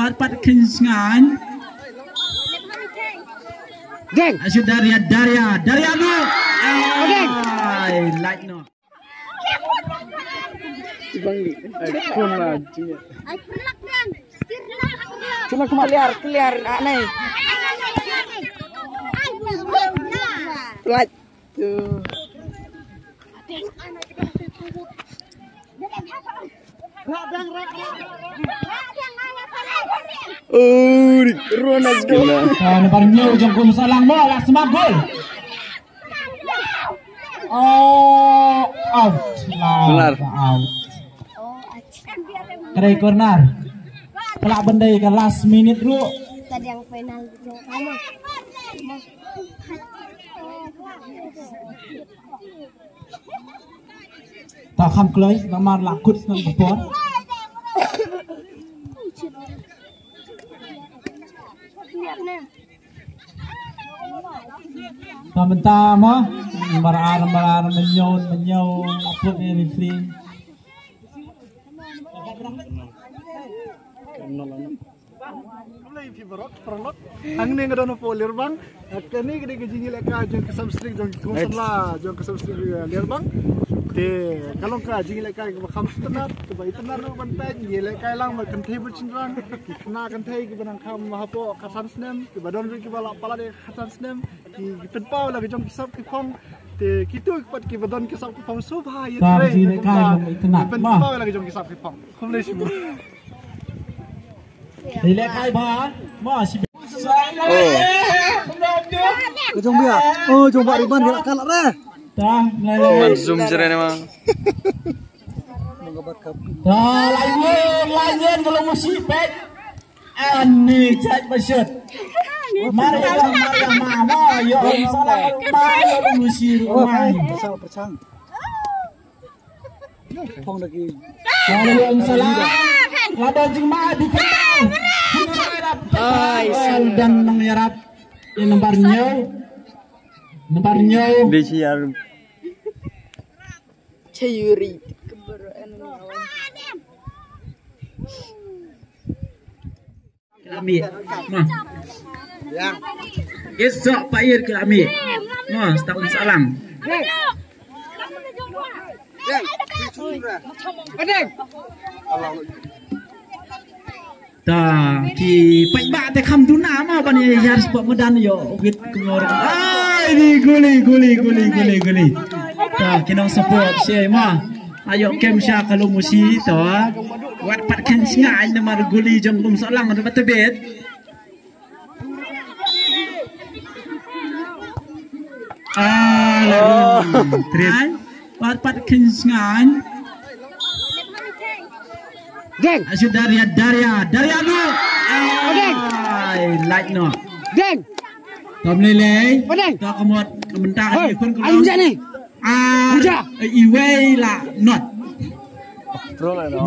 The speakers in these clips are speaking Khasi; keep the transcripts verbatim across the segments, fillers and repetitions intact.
Pat pat khin sngan. Deng. Asu Daria, Daria, Daria no. Deng. Ai, light no. Cuma cuma clear clear anai. Light. Oh, Ronaldo. Ah, nambar hynñiew jong ka Umsahlang mo, la smat gol. Oh, out. Keluar. Out. Kare corner. Kelak bendai ke last minute ruh. Tadi yang final jong kamu. Ta kham kloi namar la kut snam ka por. Ta mynta mo, mar ar, mar ar, mynñiew, mynñiew, la put ni referee. Khublei phi baroh paralok. Hangne nga don hapoh Lierbang. Kane ka dei ka jingïalehkai jong ki samstring jong ki khun samla jong ka samstring, eh, Lierbang. Te ka long ka jingïalehkai kaba kham sngewtynnat, kaba itynnat ruh ban peit, ïalehkai lang bad kynthei bad shynrang, ki khynnah kynthei kiba nang kham hapoh khatsan snem, kiba don ruh kiba la palat ïa ka khatsan snem, ki, ki pynpaw la ka jong ki sap ki phong. Te kito ki pat kiba don ki sap ki phong sngewbha ïa trei, ki pynpaw la ka jong ki sap ki phong. Khublei shibun. Te lehkai bha, ma shi. Oh. Ka jong bia. Oh, jong ba riban dia kan re. Tang, lai, lai. Man zoom jere ne ma. Ta, lai yen, lai yen, kalau musi pet. Ani chat basut. Mari, mari, mama, yo, salah, ma, yo, musi, ma. Pasal percang. Phong da ki. Waalaikumsalam. Lada jingma di kentang. Ai, dan nang yarap. Ini nomor nyew. Nomor nyew. Di siar. Chayuri. Ki la mih. Noh. Isok Pair ki la mih. Noh, stak Umsahlang. Ta ki paidbah te kham duna mo ban ïa hiar sport madan ïoh wit kumno. Ai, ni guli, guli, guli, guli, guli. Ta ki nong support shi mo. Ayo kem sha ka Lumushi to. Wat pat khein sngewbha namar guli jong Umsahlang ruh ba tbit. Ah, la rung. Trip. Wat pat khein sngewbha. Deng. Asu Daria, Daria, Daria no. Deng. Ai, light no. Deng. Tom lele. Deng. To kamot, ka mynta. Hei, khun, ayu jani. Ah, iwei la not.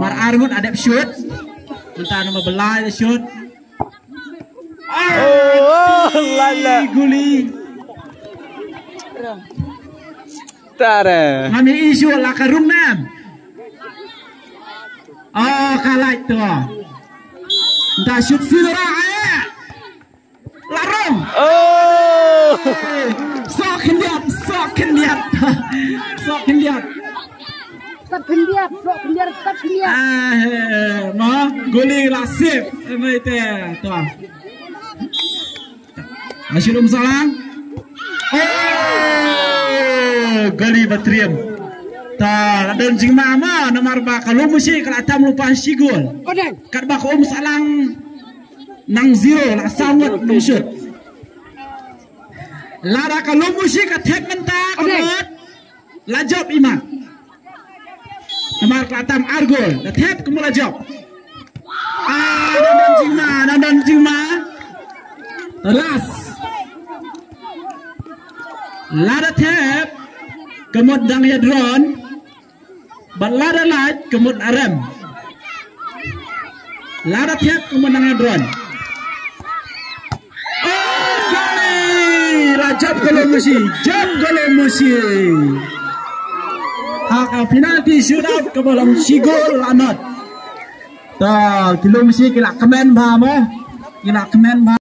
Mar ar ngut adep shoot. Mynta nama belai la shoot. Ah, oh, la la. Guli. Tare. Ngam ïohi shuh la ka rung nam. Oh, ka light to. Mynta shoot sila ra, eh. La rung. Oh. Sok khyndiat, sok khyndiat. Sok khyndiat. Tat khyndiat, sok khyndiat, tat khyndiat. Ah, eh, ma, guli la sip. Mai te, to. Asu Umsahlang. Oh, guli ba triem. Ta, la don jingma ma, namar ba ka Lumushi ka la tam lypa shi gol. Katba ka Umsahlang nang zero la saw ngut nang shoot. Lada ka Lumushi ka thep mynta ka mut la jop i mat. Namar ka la tam ar gol, ka thep ka mut la jop. Ah, nang don jingma, nang don jingma. Ras. Lada thep ka mut dang ïa drawn. Bad lada lait ka mut arem. Lada thep ka mut nang ïa drawn. Oh, goli! La jop ka Lumushi, jop ka Lumushi. Ha ka penalty shootout kaba long shi gol la not. Ta ki lum shi ki la kmen bha mo. Ki la kmen bha.